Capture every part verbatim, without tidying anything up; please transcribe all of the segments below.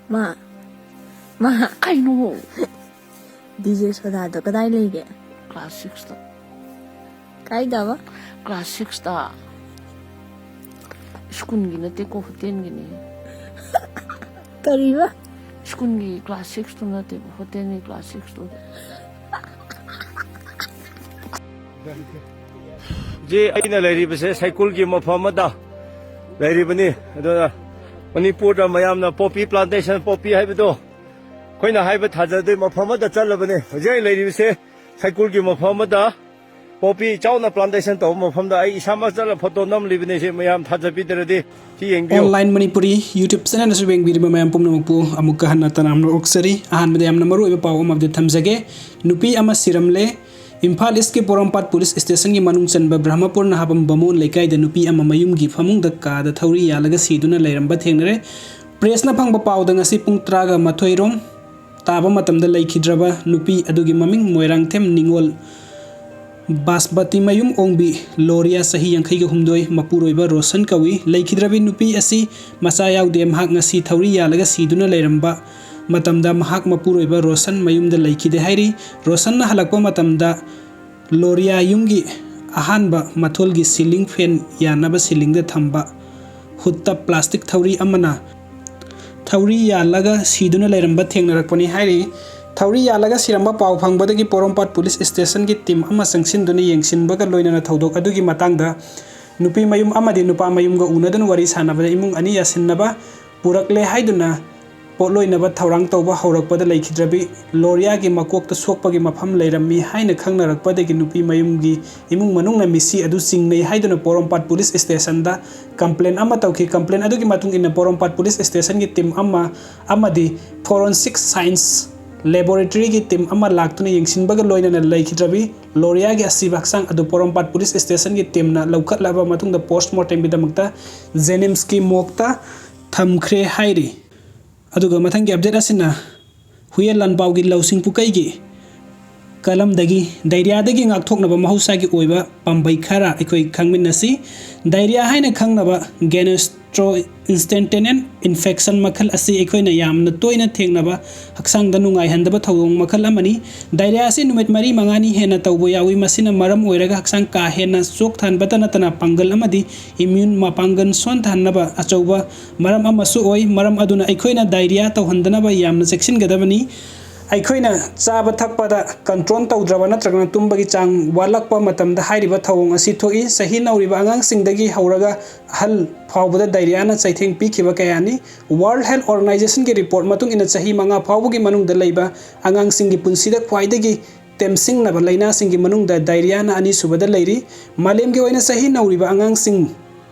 ꯃꯥ, ꯃꯥ, ꯀꯩꯅꯣ? ꯗꯤ ꯖꯦ ꯁꯣꯗꯥꯗꯣ ꯀꯗꯥꯏ ꯂꯩꯒꯦ? ꯀ꯭ꯂꯥꯁ ꯁꯤꯛꯁꯇ꯫ ꯀꯥꯏꯗꯕ? ꯀ꯭ꯂꯥꯁ ꯁꯤꯛꯁꯇ꯫ ꯁ꯭ꯀꯨꯜꯒꯤ ꯅꯠꯇꯦꯀꯣ, ꯍꯣꯇꯦꯜꯒꯤꯅꯤ꯫ ꯀꯔꯤꯕ? ꯁ꯭ꯀꯨꯜꯒꯤ ꯀ꯭ꯂꯥꯁ ꯁꯤꯛꯁꯇꯨ ꯅꯠꯇꯦꯕ, ꯍꯣꯇꯦꯜꯒꯤ ꯀ꯭ꯂꯥꯁ ꯁꯤꯛꯁꯇꯨꯗ꯫ ꯍꯧꯖꯤꯛ ꯑꯩꯅ ꯂꯩꯔꯤꯕꯁꯦ ꯁꯥꯏꯀꯨꯜꯒꯤ ꯃꯐꯝ ꯑꯃꯗ ꯂꯩꯔꯤꯕꯅꯤ꯫ ꯑꯗꯨꯅ ꯃꯅꯤꯄꯨꯔꯗ ꯃꯌꯥꯝꯅ ꯄꯣꯄꯤ ꯄ꯭ꯂꯥꯟꯇꯦꯁꯟ, ꯄꯣꯄꯤ ꯍꯥꯏꯕꯗꯣ ꯑꯩꯈꯣꯏꯅ ꯍꯥꯏꯕ ꯊꯥꯖꯗꯦ꯫ ꯃꯐꯝ ꯑꯃꯗ ꯆꯠꯂꯕꯅꯤ꯫ ꯍꯧꯖꯤꯛ ꯑꯩ ꯂꯩꯔꯤꯕꯁꯦ ꯁꯥꯏꯀꯨꯜꯒꯤ ꯃꯐꯝ ꯑꯃꯗ, ꯄꯣꯄꯤ ꯆꯥꯎꯅ ꯄ꯭ꯂꯥꯟꯇꯦꯁꯟ ꯇꯧꯕ ꯃꯐꯝꯗ꯫ ꯑꯩ ꯏꯁꯥꯃꯛ ꯆꯠꯂ ꯐꯣꯇꯣ ꯅꯝꯂꯤꯕꯅꯤ꯫ ꯁꯤ ꯃꯌꯥꯝ ꯊꯥꯖꯕꯤꯗ꯭ꯔꯗꯤ ꯁꯤ ꯌꯦꯡꯕꯤꯌꯨ꯫ ꯑꯣꯟꯂꯥꯏꯟ ꯃꯅꯤꯄꯨꯔꯤ ꯌꯨꯇ꯭ꯌꯨꯕ ꯆꯦꯅꯦꯜꯗꯁꯨ ꯌꯦꯡꯕꯤꯔꯤꯕ ꯃꯌꯥꯝ ꯄꯨꯝꯅꯃꯛꯄꯨ ꯑꯃꯨꯛꯀ ꯍꯟꯅ ꯇꯔꯥꯝꯅ ꯑꯣꯛꯆꯔꯤ꯫ ꯑꯍꯥꯟꯕꯗ ꯌꯥꯝꯅ ꯃꯔꯨ ꯑꯣꯏꯕ ꯄꯥꯎ ꯑꯃ ꯑꯞꯗꯦꯠ ꯊꯝꯖꯒꯦ꯫ ꯅꯨꯄꯤ ꯑꯃ ꯁꯤꯔꯝꯂꯦ꯫ ꯏꯝꯐꯥꯜ ꯏꯁꯀꯤ ꯄꯣꯔꯣꯝꯄꯥꯠ ꯄꯨꯂꯤꯁ ꯁ꯭ꯇꯦꯁꯟꯒꯤ ꯃꯅꯨꯡ ꯆꯟꯕ ꯕ꯭ꯔꯍꯃꯄꯨꯔ ꯅꯍꯥꯕꯝ ꯕꯥꯃꯣꯟ ꯂꯩꯀꯥꯏꯗ ꯅꯨꯄꯤ ꯑꯃ ꯃꯌꯨꯝꯒꯤ ꯐꯃꯨꯡꯗ ꯀꯥꯗ ꯊꯧꯔꯤ ꯌꯥꯜꯂꯒ ꯁꯤꯗꯨꯅ ꯂꯩꯔꯝꯕ ꯊꯦꯡꯅꯔꯦ꯫ ꯄ꯭ꯔꯦꯁꯅ ꯐꯪꯕ ꯄꯥꯎꯗ ꯉꯁꯤ ꯄꯨꯡ ꯇꯔꯥꯒ ꯃꯥꯊꯣꯏ ꯔꯣꯝ ꯇꯥꯕ ꯃꯇꯝꯗ ꯂꯩꯈꯤꯗ꯭ꯔꯕ ꯅꯨꯄꯤ ꯑꯗꯨꯒꯤ ꯃꯃꯤꯡ ꯃꯣꯏꯔꯥꯡꯊꯦꯝ ꯅꯤꯉꯣꯜ ꯕꯥꯁꯄꯇꯤ ꯃꯌꯨꯝ ꯑꯣꯡꯕꯤ ꯂꯣꯔꯤꯌꯥ, ꯆꯍꯤ ꯌꯥꯡꯈꯩꯒ ꯍꯨꯝꯗꯣꯏ, ꯃꯄꯨꯔꯣꯏꯕ ꯔꯣꯁꯟ ꯀꯧꯏ꯫ ꯂꯩꯈꯤꯗ꯭ꯔꯕꯤ ꯅꯨꯄꯤ ꯑꯁꯤ ꯃꯆꯥ ꯌꯥꯎꯗꯦ꯫ ꯃꯍꯥꯛ ꯉꯁꯤ ꯊꯧꯔꯤ ꯌꯥꯜꯂꯒ ꯁꯤꯗꯨꯅ ꯂꯩꯔꯝꯕ ꯃꯇꯝꯗ ꯃꯍꯥꯛ ꯃꯄꯨꯔꯣꯏꯕ ꯔꯣꯁꯟ ꯃꯌꯨꯝꯗ ꯂꯩꯈꯤꯗꯦ ꯍꯥꯏꯔꯤ꯫ ꯔꯣꯁꯟꯅ ꯍꯜꯂꯛꯄ ꯃꯇꯝꯗ ꯂꯣꯔꯤꯌꯥ ꯌꯨꯝꯒꯤ ꯑꯍꯥꯟꯕ ꯃꯊꯣꯜꯒꯤ ꯁꯤꯂꯤꯡ ꯐꯦꯟ ꯌꯥꯟꯅꯕ ꯁꯤꯂꯤꯡꯗ ꯊꯝꯕ ꯍꯨꯠꯇ ꯄ꯭ꯂꯥꯁꯇꯤꯛ ꯊꯧꯔꯤ ꯑꯃꯅ ꯊꯧꯔꯤ ꯌꯥꯜꯂꯒ ꯁꯤꯗꯨꯅ ꯂꯩꯔꯝꯕ ꯊꯦꯡꯅꯔꯛꯄꯅꯤ ꯍꯥꯏꯔꯤ꯫ ꯊꯧꯔꯤ ꯌꯥꯜꯂꯒ ꯁꯤꯔꯝꯕ ꯄꯥꯎ ꯐꯪꯕꯗꯒꯤ ꯄꯣꯔꯣꯝꯄꯥꯠ ꯄꯨꯂꯤꯁ ꯁ꯭ꯇꯦꯁꯟꯒꯤ ꯇꯤꯝ ꯑꯃ ꯆꯪꯁꯤꯟꯗꯨꯅ ꯌꯦꯡꯁꯤꯟꯕꯒ ꯂꯣꯏꯅꯅ ꯊꯧꯗꯣꯛ ꯑꯗꯨꯒꯤ ꯃꯇꯥꯡꯗ ꯅꯨꯄꯤ ꯃꯌꯨꯝ ꯑꯃꯗꯤ ꯅꯨꯄꯥ ꯃꯌꯨꯝꯒ ꯎꯅꯗꯨꯅ ꯋꯥꯔꯤ ꯁꯥꯟꯅꯕꯗ ꯏꯃꯨꯡ ꯑꯅꯤ ꯌꯥꯁꯤꯟꯅꯕ ꯄꯨꯔꯛꯂꯦ ꯍꯥꯏꯗꯨꯅ ꯄꯣꯠꯂꯣꯏꯅꯕ ꯊꯧꯔꯥꯡ ꯇꯧꯕ ꯍꯧꯔꯛꯄꯗ ꯂꯩꯈꯤꯗ꯭ꯔꯕꯤ ꯂꯣꯔꯤꯌꯥꯒꯤ ꯃꯀꯣꯛꯇ ꯁꯣꯛꯄꯒꯤ ꯃꯐꯝ ꯂꯩꯔꯝꯃꯤ ꯍꯥꯏꯅ ꯈꯪꯅꯔꯛꯄꯗꯒꯤ ꯅꯨꯄꯤ ꯃꯌꯨꯝꯒꯤ ꯏꯃꯨꯡ ꯃꯅꯨꯡꯅ ꯃꯤꯁꯤ ꯑꯗꯨ ꯆꯤꯡꯅꯩ ꯍꯥꯏꯗꯨꯅ ꯄꯣꯔꯣꯝꯄꯥꯠ ꯄꯨꯂꯤꯁ ꯁ꯭ꯇꯦꯁꯟꯗ ꯀꯝꯄ꯭ꯂꯦꯟ ꯑꯃ ꯇꯧꯈꯤ꯫ ꯀꯝꯄ꯭ꯂꯦꯟ ꯑꯗꯨꯒꯤ ꯃꯇꯨꯡ ꯏꯟꯅ ꯄꯣꯔꯣꯝꯄꯥꯠ ꯄꯨꯂꯤꯁ ꯁ꯭ꯇꯦꯁꯟꯒꯤ ꯇꯤꯝ ꯑꯃ ꯑꯃꯗꯤ ꯐꯣꯔꯦꯟꯁꯤꯛ ꯁꯥꯏꯟꯁ ꯂꯦꯕꯣꯔꯦꯇꯔꯤꯒꯤ ꯇꯤꯝ ꯑꯃ ꯂꯥꯛꯇꯨꯅ ꯌꯦꯡꯁꯤꯟꯕꯒ ꯂꯣꯏꯅꯅ ꯂꯩꯈꯤꯗ꯭ꯔꯕꯤ ꯂꯣꯔꯤꯌꯥꯒꯤ ꯑꯁꯤꯕ ꯍꯛꯆꯥꯡ ꯑꯗꯨ ꯄꯣꯔꯣꯝꯄꯥꯠ ꯄꯨꯂꯤꯁ ꯁ꯭ꯇꯦꯁꯟꯒꯤ ꯇꯤꯝꯅ ꯂꯧꯈꯠꯂꯕ ꯃꯇꯨꯡꯗ ꯄꯣꯁꯃꯣꯔꯇꯦꯝꯒꯤꯗꯃꯛꯇ ꯖꯦꯅꯤꯝꯁꯀꯤ ꯃꯣꯔꯒꯇ ꯊꯝꯈ꯭ꯔꯦ ꯍꯥꯏꯔꯤ꯫ ꯑꯗꯨꯒ ꯃꯊꯪꯒꯤ ꯑꯞꯗꯦꯠ ꯑꯁꯤꯅ ꯍꯨꯏꯌꯦꯟ ꯂꯥꯟꯄꯥꯎꯒꯤ ꯂꯧꯁꯤꯡ ꯄꯨꯀꯩꯒꯤ ꯀꯂꯝꯗꯒꯤ ꯗꯥꯏꯔꯤꯌꯥꯗꯒꯤ ꯉꯥꯛꯊꯣꯛꯅꯕ ꯃꯍꯧꯁꯥꯒꯤ ꯑꯣꯏꯕ ꯄꯥꯝꯕꯩ ꯈꯔ ꯑꯩꯈꯣꯏ ꯈꯪꯃꯤꯟꯅꯁꯤ꯫ ꯗꯥꯏꯔꯤꯌꯥ ꯍꯥꯏꯅ ꯈꯪꯅꯕ ꯒꯦꯅꯁ Gastrointestinal infection ꯃꯈꯜ ꯑꯁꯤ ꯑꯩꯈꯣꯏꯅ ꯌꯥꯝꯅ ꯇꯣꯏꯅ ꯊꯦꯡꯅꯕ ꯍꯛꯆꯥꯡꯗ ꯅꯨꯡꯉꯥꯏꯍꯟꯗꯕ ꯊꯧꯑꯣꯡ ꯃꯈꯜ ꯑꯃꯅꯤ꯫ ꯗꯥꯏꯔꯤꯌꯥ ꯑꯁꯤ ꯅꯨꯃꯤꯠ ꯃꯔꯤ ꯃꯉꯥꯅꯤ ꯍꯦꯟꯅ ꯇꯧꯕ ꯌꯥꯎꯏ꯫ ꯃꯁꯤꯅ ꯃꯔꯝ ꯑꯣꯏꯔꯒ ꯍꯛꯆꯥꯡ ꯀꯥ ꯍꯦꯟꯅ ꯆꯣꯛꯊꯍꯟꯕꯇ ꯅꯠꯇꯅ ꯄꯥꯡꯒꯜ ꯑꯃꯗꯤ ꯏꯝꯃ꯭ꯌꯨꯟ ꯃꯄꯥꯡꯒꯜ ꯁꯣꯟꯊꯍꯟꯅꯕ ꯑꯆꯧꯕ ꯃꯔꯝ ꯑꯃꯁꯨ ꯑꯣꯏ꯫ ꯃꯔꯝ ꯑꯗꯨꯅ ꯑꯩꯈꯣꯏꯅ ꯗꯥꯏꯔꯤꯌꯥ ꯇꯧꯍꯟꯗꯅꯕ ꯌꯥꯝꯅ ꯆꯦꯛꯁꯤꯟꯒꯗꯕꯅꯤ꯫ ꯑꯩꯈꯣꯏꯅ ꯆꯥꯕ ꯊꯛꯄꯗ ꯀꯟꯇ꯭ꯔꯣꯜ ꯇꯧꯗ꯭ꯔꯕ ꯅꯠꯇ꯭ꯔꯒꯅ ꯇꯨꯝꯕꯒꯤ ꯆꯥꯡ ꯋꯥꯠꯂꯛꯄ ꯃꯇꯝꯗ ꯍꯥꯏꯔꯤꯕ ꯊꯧꯑꯣꯡ ꯑꯁꯤ ꯊꯣꯛꯏ꯫ ꯆꯍꯤ ꯅꯧꯔꯤꯕ ꯑꯉꯥꯡꯁꯤꯡꯗꯒꯤ ꯍꯧꯔꯒ ꯑꯍꯜ ꯐꯥꯎꯕꯗ ꯗꯥꯏꯔꯤꯌꯥꯅ ꯆꯩꯊꯦꯡ ꯄꯤꯈꯤꯕ ꯀꯌꯥꯅꯤ꯫ World Health Organizationꯒꯤ ꯔꯤꯄꯣꯔꯠ ꯃꯇꯨꯡ ꯏꯟꯅ ꯆꯍꯤ ꯃꯉꯥ ꯐꯥꯎꯕꯒꯤ ꯃꯅꯨꯡꯗ ꯂꯩꯕ ꯑꯉꯥꯡꯁꯤꯡꯒꯤ ꯄꯨꯟꯁꯤꯗ ꯈ꯭ꯋꯥꯏꯗꯒꯤ ꯇꯦꯝꯁꯤꯡꯅꯕ ꯂꯥꯏꯅꯥꯁꯤꯡꯒꯤ ꯃꯅꯨꯡꯗ ꯗꯥꯏꯔꯤꯌꯥꯅ ꯑꯅꯤꯁꯨꯕꯗ ꯂꯩꯔꯤ꯫ ꯃꯥꯂꯦꯝꯒꯤ ꯑꯣꯏꯅ ꯆꯍꯤ ꯅꯧꯔꯤꯕ ꯑꯉꯥꯡꯁꯤꯡ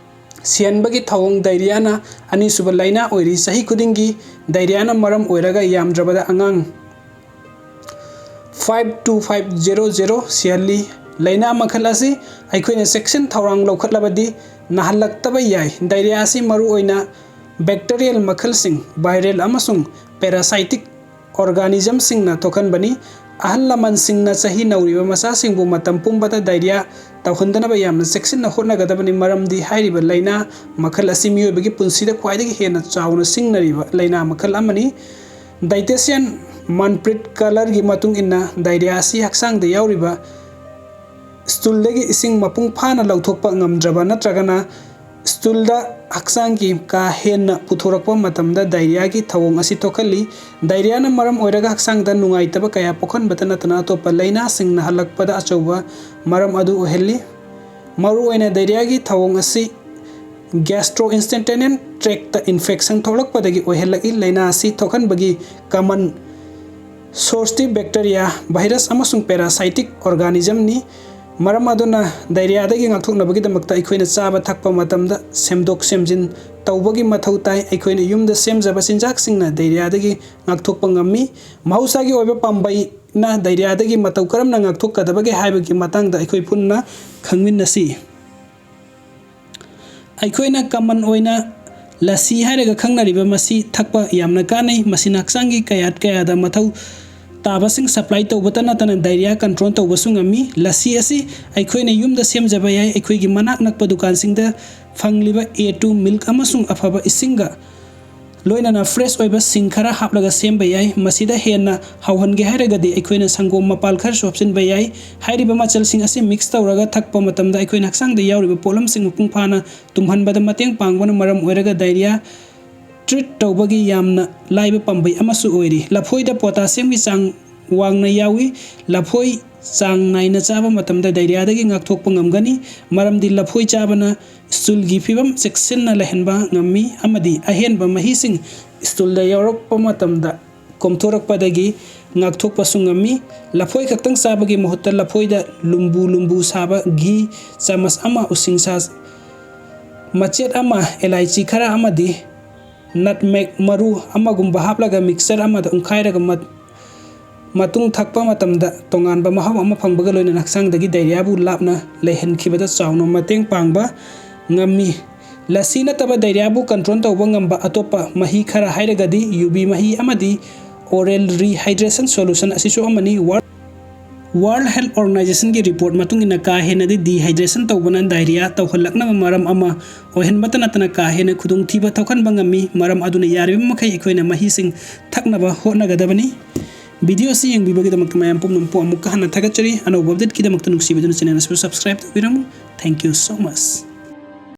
ꯁꯤꯍꯟꯕꯒꯤ ꯊꯧꯑꯣꯡ ꯗꯥꯏꯔꯤꯌꯥꯅ ꯑꯅꯤꯁꯨꯕ ꯂꯥꯏꯅꯥ ꯑꯣꯏꯔꯤ꯫ ꯆꯍꯤ ꯈꯨꯗꯤꯡꯒꯤ ꯗꯥꯏꯔꯤꯌꯥꯅ ꯃꯔꯝ ꯑꯣꯏꯔꯒ ꯌꯥꯝꯗ꯭ꯔꯕꯗ ꯑꯉꯥꯡ five to five zero zero ꯁꯤꯍꯜꯂꯤ꯫ ꯂꯥꯏꯅꯥ ꯃꯈꯜ ꯑꯁꯤ ꯑꯩꯈꯣꯏꯅ ꯆꯦꯛꯁꯤꯟ ꯊꯧꯔꯥꯡ ꯂꯧꯈꯠꯂꯕꯗꯤ ꯅꯥꯍꯜꯂꯛꯇꯕ ꯌꯥꯏ꯫ ꯗꯥꯏꯔꯤꯌꯥ ꯑꯁꯤ ꯃꯔꯨꯑꯣꯏꯅ ꯕꯦꯛꯇꯤꯔꯤꯌꯦꯜ ꯃꯈꯜꯁꯤꯡ, ꯚꯥꯏꯔꯦꯜ ꯑꯃꯁꯨꯡ ꯄꯦꯔꯥꯁꯥꯏꯇꯤꯛ ꯑꯣꯔꯒꯥꯅꯤꯖꯝꯁꯤꯡꯅ ꯊꯣꯛꯍꯟꯕꯅꯤ꯫ ꯑꯍꯜ ꯂꯃꯟꯁꯤꯡꯅ ꯆꯍꯤ ꯅꯧꯔꯤꯕ ꯃꯆꯥꯁꯤꯡꯕꯨ ꯃꯇꯝ ꯄꯨꯝꯕꯗ ꯗꯥꯏꯔꯤꯌꯥ ꯇꯧꯍꯟꯗꯅꯕ ꯌꯥꯝꯅ ꯆꯦꯛꯁꯤꯟꯅ ꯍꯣꯠꯅꯒꯗꯕꯅꯤ, ꯃꯔꯝꯗꯤ ꯍꯥꯏꯔꯤꯕ ꯂꯥꯏꯅꯥ ꯃꯈꯜ ꯑꯁꯤ ꯃꯤꯑꯣꯏꯕꯒꯤ ꯄꯨꯟꯁꯤꯗ ꯈ꯭ꯋꯥꯏꯗꯒꯤ ꯍꯦꯟꯅ ꯆꯥꯎꯅ ꯁꯤꯡꯅꯔꯤꯕ ꯂꯥꯏꯅꯥ ꯃꯈꯜ ꯑꯃꯅꯤ꯫ Dietitian ꯃꯟꯄ꯭ꯔꯤꯠ ꯀꯂꯔꯒꯤ ꯃꯇꯨꯡ ꯏꯟꯅ, ꯗꯥꯏꯔꯤꯌꯥ ꯑꯁꯤ ꯍꯛꯆꯥꯡꯗ ꯌꯥꯎꯔꯤꯕ ꯁ꯭ꯇꯨꯜꯗꯒꯤ ꯏꯁꯤꯡ ꯃꯄꯨꯡ ꯐꯥꯅ ꯂꯧꯊꯣꯛꯄ ꯉꯝꯗ꯭ꯔꯕ ꯅꯠꯇ꯭ꯔꯒꯅ ꯁ꯭ꯇꯨꯜꯗ ꯍꯛꯆꯥꯡꯒꯤ ꯀꯥ ꯍꯦꯟꯅ ꯄꯨꯊꯣꯔꯛꯄ ꯃꯇꯝꯗ ꯗꯥꯏꯔꯤꯌꯥꯒꯤ ꯊꯧꯑꯣꯡ ꯑꯁꯤ ꯊꯣꯛꯍꯜꯂꯤ꯫ ꯗꯥꯏꯔꯤꯌꯥꯅ ꯃꯔꯝ ꯑꯣꯏꯔꯒ ꯍꯛꯆꯥꯡꯗ ꯅꯨꯡꯉꯥꯏꯇꯕ ꯀꯌꯥ ꯄꯣꯛꯍꯟꯕꯇ ꯅꯠꯇꯅ ꯑꯇꯣꯞꯄ ꯂꯥꯏꯅꯥꯁꯤꯡ ꯅꯥꯍꯜꯂꯛꯄꯗ ꯑꯆꯧꯕ ꯃꯔꯝ ꯑꯗꯨ ꯑꯣꯏꯍꯜꯂꯤ꯫ ꯃꯔꯨꯑꯣꯏꯅ ꯗꯥꯏꯔꯤꯌꯥꯒꯤ ꯊꯧꯑꯣꯡ ꯑꯁꯤ ꯒ꯭ꯌꯥꯁꯇ꯭ꯔꯣ ꯏꯟꯁꯇꯦꯟꯇꯦꯅꯤꯌꯟ ꯇ꯭ꯔꯦꯛꯇ ꯏꯟꯐꯦꯛꯁꯟ ꯊꯣꯛꯂꯛꯄꯗꯒꯤ ꯑꯣꯏꯍꯜꯂꯛꯏ꯫ ꯂꯥꯏꯅꯥ ꯑꯁꯤ ꯊꯣꯛꯍꯟꯕꯒꯤ ꯀꯃꯟ ꯁꯣꯔꯁꯇꯤ ꯕꯦꯛꯇꯤꯔꯤꯌꯥ, ꯚꯥꯏꯔꯁ ꯑꯃꯁꯨꯡ ꯄꯦꯔꯥꯁꯥꯏꯇꯤꯛ ꯑꯣꯔꯒꯥꯅꯤꯖꯝꯅꯤ꯫ ꯃꯔꯝ ꯑꯗꯨꯅ ꯗꯥꯏꯔꯤꯌꯥꯗꯒꯤ ꯉꯥꯛꯊꯣꯛꯅꯕꯒꯤꯗꯃꯛꯇ ꯑꯩꯈꯣꯏꯅ ꯆꯥꯕ ꯊꯛꯄ ꯃꯇꯝꯗ ꯁꯦꯝꯗꯣꯛ ꯁꯦꯝꯖꯤꯟ ꯇꯧꯕꯒꯤ ꯃꯊꯧ ꯇꯥꯏ꯫ ꯑꯩꯈꯣꯏꯅ ꯌꯨꯝꯗ ꯁꯦꯝꯖꯕ ꯆꯤꯟꯖꯥꯛꯁꯤꯡꯅ ꯗꯥꯏꯔꯤꯌꯥꯗꯒꯤ ꯉꯥꯛꯊꯣꯛꯄ ꯉꯝꯃꯤ꯫ ꯃꯍꯧꯁꯥꯒꯤ ꯑꯣꯏꯕ ꯄꯥꯝꯕꯩꯅ ꯗꯥꯏꯔꯤꯌꯥꯗꯒꯤ ꯃꯇꯧ ꯀꯔꯝꯅ ꯉꯥꯛꯊꯣꯛꯀꯗꯕꯒꯦ ꯍꯥꯏꯕꯒꯤ ꯃꯇꯥꯡꯗ ꯑꯩꯈꯣꯏ ꯄꯨꯟꯅ ꯈꯪꯃꯤꯟꯅꯁꯤ꯫ ꯑꯩꯈꯣꯏꯅ ꯀꯃꯟ ꯑꯣꯏꯅ ꯂꯁꯤ ꯍꯥꯏꯔꯒ ꯈꯪꯅꯔꯤꯕ ꯃꯁꯤ ꯊꯛꯄ ꯌꯥꯝꯅ ꯀꯥꯟꯅꯩ꯫ ꯃꯁꯤꯅ ꯍꯛꯆꯥꯡꯒꯤ ꯀꯌꯥꯠ ꯀꯌꯥꯗ ꯃꯊꯧ ꯇꯥꯕꯁꯤꯡ ꯁꯄ꯭ꯂꯥꯏ ꯇꯧꯕꯇ ꯅꯠꯇꯅ ꯗꯥꯏꯔꯤꯌꯥ ꯀꯟꯇ꯭ꯔꯣꯜ ꯇꯧꯕꯁꯨ ꯉꯝꯃꯤ꯫ ꯂꯁꯤ ꯑꯁꯤ ꯑꯩꯈꯣꯏꯅ ꯌꯨꯝꯗ ꯁꯦꯝꯖꯕ ꯌꯥꯏ꯫ ꯑꯩꯈꯣꯏꯒꯤ ꯃꯅꯥꯛ ꯅꯛꯄ ꯗꯨꯀꯥꯟꯁꯤꯡꯗ ꯐꯪꯂꯤꯕ ꯑꯦ ꯇꯨ ꯃꯤꯜꯛ ꯑꯃꯁꯨꯡ ꯑꯐꯕ ꯏꯁꯤꯡꯒ ꯂꯣꯏꯅꯅ ꯐ꯭ꯔꯦꯁ ꯑꯣꯏꯕ ꯁꯤꯡ ꯈꯔ ꯍꯥꯞꯂꯒ ꯁꯦꯝꯕ ꯌꯥꯏ꯫ ꯃꯁꯤꯗ ꯍꯦꯟꯅ ꯍꯥꯎꯍꯟꯒꯦ ꯍꯥꯏꯔꯒꯗꯤ ꯑꯩꯈꯣꯏꯅ ꯁꯪꯒꯣꯝ ꯃꯄꯥꯜ ꯈꯔꯁꯨ ꯍꯥꯞꯆꯤꯟꯕ ꯌꯥꯏ꯫ ꯍꯥꯏꯔꯤꯕ ꯃꯆꯜꯁꯤꯡ ꯑꯁꯤ ꯃꯤꯛꯁ ꯇꯧꯔꯒ ꯊꯛꯄ ꯃꯇꯝꯗ ꯑꯩꯈꯣꯏꯅ ꯍꯛꯆꯥꯡꯗ ꯌꯥꯎꯔꯤꯕ ꯄꯣꯠꯂꯝꯁꯤꯡ ꯃꯄꯨꯡ ꯐꯥꯅ ꯇꯨꯝꯍꯟꯕꯗ ꯃꯇꯦꯡ ꯄꯥꯡꯕꯅ ꯃꯔꯝ ꯑꯣꯏꯔꯒ ꯗꯥꯏꯔꯤꯌꯥ ꯇ꯭ꯔꯤꯠ ꯇꯧꯕꯒꯤ ꯌꯥꯝꯅ ꯂꯥꯏꯕ ꯄꯥꯝꯕꯩ ꯑꯃꯁꯨ ꯑꯣꯏꯔꯤ꯫ ꯂꯐꯣꯏꯗ ꯄꯣꯇꯥꯁꯤꯌꯝꯒꯤ ꯆꯥꯡ ꯋꯥꯡꯅ ꯌꯥꯎꯏ꯫ ꯂꯐꯣꯏ ꯆꯥꯡ ꯅꯥꯏꯅ ꯆꯥꯕ ꯃꯇꯝꯗ ꯗꯥꯏꯔꯤꯌꯥꯗꯒꯤ ꯉꯥꯛꯊꯣꯛꯄ ꯉꯝꯒꯅꯤ, ꯃꯔꯝꯗꯤ ꯂꯐꯣꯏ ꯆꯥꯕꯅ ꯁ꯭ꯇꯨꯜꯒꯤ ꯐꯤꯕꯝ ꯆꯦꯛꯁꯤꯟꯅ ꯂꯩꯍꯟꯕ ꯉꯝꯃꯤ ꯑꯃꯗꯤ ꯑꯍꯦꯟꯕ ꯃꯍꯤꯁꯤꯡ ꯁ꯭ꯇꯨꯜꯗ ꯌꯥꯎꯔꯛꯄ ꯃꯇꯝꯗ ꯀꯣꯝꯊꯣꯔꯛꯄꯗꯒꯤ ꯉꯥꯛꯊꯣꯛꯄꯁꯨ ꯉꯝꯃꯤ꯫ ꯂꯐꯣꯏ ꯈꯛꯇꯪ ꯆꯥꯕꯒꯤ ꯃꯍꯨꯠꯇ ꯂꯐꯣꯏꯗ ꯂꯨꯝꯕꯨ ꯂꯨꯝꯕꯨ ꯁꯥꯕ ꯘꯤ ꯆꯥꯃꯁ ꯑꯃ, ꯎꯁꯤꯡꯁꯥ ꯃꯆꯦꯠ ꯑꯃ, ꯑꯦꯂꯥꯏꯆꯤ ꯈꯔ ꯑꯃꯗꯤ ꯅꯠꯃꯦꯒ ꯃꯔꯨ ꯑꯃꯒꯨꯝꯕ ꯍꯥꯞꯂꯒ ꯃꯤꯛꯁꯆꯔ ꯑꯃꯗ ꯎꯪꯈꯥꯏꯔꯒ ꯃꯠ-, ꯃꯇꯨꯡ ꯊꯛꯄ ꯃꯇꯝꯗ ꯇꯣꯉꯥꯟꯕ ꯃꯍꯥꯎ ꯑꯃ ꯐꯪꯕꯒ ꯂꯣꯏꯅꯅ ꯍꯛꯆꯥꯡꯗꯒꯤ ꯗꯥꯏꯔꯤꯌꯥꯕꯨ ꯂꯥꯞꯅ ꯂꯩꯍꯟꯈꯤꯕꯗ ꯆꯥꯎꯅ ꯃꯇꯦꯡ ꯄꯥꯡꯕ ꯉꯝꯃꯤ꯫ ꯂꯁꯤ ꯅꯠꯇꯕ ꯗꯥꯏꯔꯤꯌꯥꯕꯨ ꯀꯟꯇ꯭ꯔꯣꯜ ꯇꯧꯕ ꯉꯝꯕ ꯑꯇꯣꯞꯄ ꯃꯍꯤ ꯈꯔ ꯍꯥꯏꯔꯒꯗꯤ ꯌꯨꯕꯤ ꯃꯍꯤ ꯑꯃꯗꯤ ꯑꯣꯔꯦꯜ ꯔꯤꯍꯥꯏꯗ꯭ꯔꯦꯁꯟ ꯁꯣꯂꯨꯁꯟ ꯑꯁꯤꯁꯨ ꯑꯃꯅꯤ꯫ ꯋꯥꯔꯜ ꯋꯥꯔꯜ ꯍꯦꯜꯊ ꯑꯣꯔꯒꯅꯥꯏꯖꯦꯁꯟꯒꯤ ꯔꯤꯄꯣꯔꯠ ꯃꯇꯨꯡ ꯏꯟꯅ, ꯀꯥ ꯍꯦꯟꯅꯗꯤ ꯗꯤꯍꯥꯏꯗ꯭ꯔꯦꯁꯟ ꯇꯧꯕꯅ ꯗꯥꯏꯔꯤꯌꯥ ꯇꯧꯍꯜꯂꯛꯅꯕ ꯃꯔꯝ ꯑꯃ ꯑꯣꯏꯍꯟꯕꯇ ꯅꯠꯇꯅ ꯀꯥ ꯍꯦꯟꯅ ꯈꯨꯗꯣꯡꯊꯤꯕ ꯊꯣꯛꯍꯟꯕ ꯉꯝꯃꯤ꯫ ꯃꯔꯝ ꯑꯗꯨꯅ ꯌꯥꯔꯤꯕ ꯃꯈꯩ ꯑꯩꯈꯣꯏꯅ ꯃꯍꯤꯁꯤꯡ ꯊꯛꯅꯕ ꯍꯣꯠꯅꯒꯗꯕꯅꯤ꯫ ꯚꯤꯗꯤꯑꯣ ꯑꯁꯤ ꯌꯦꯡꯕꯤꯕꯒꯤꯗꯃꯛꯇ ꯃꯌꯥꯝ ꯄꯨꯝꯅꯃꯛꯄꯨ ꯑꯃꯨꯛꯀ ꯍꯟꯅ ꯊꯥꯒꯠꯆꯔꯤ꯫ ꯑꯅꯧꯕ ꯑꯞꯗꯦꯠꯀꯤꯗꯃꯛꯇ ꯅꯨꯡꯁꯤꯕꯤꯗꯨꯅ ꯆꯦꯅꯦꯜ ꯑꯁꯤꯕꯨ subscribe ꯇꯧꯕꯤꯔꯝꯃꯨ꯫ Thank you so much꯫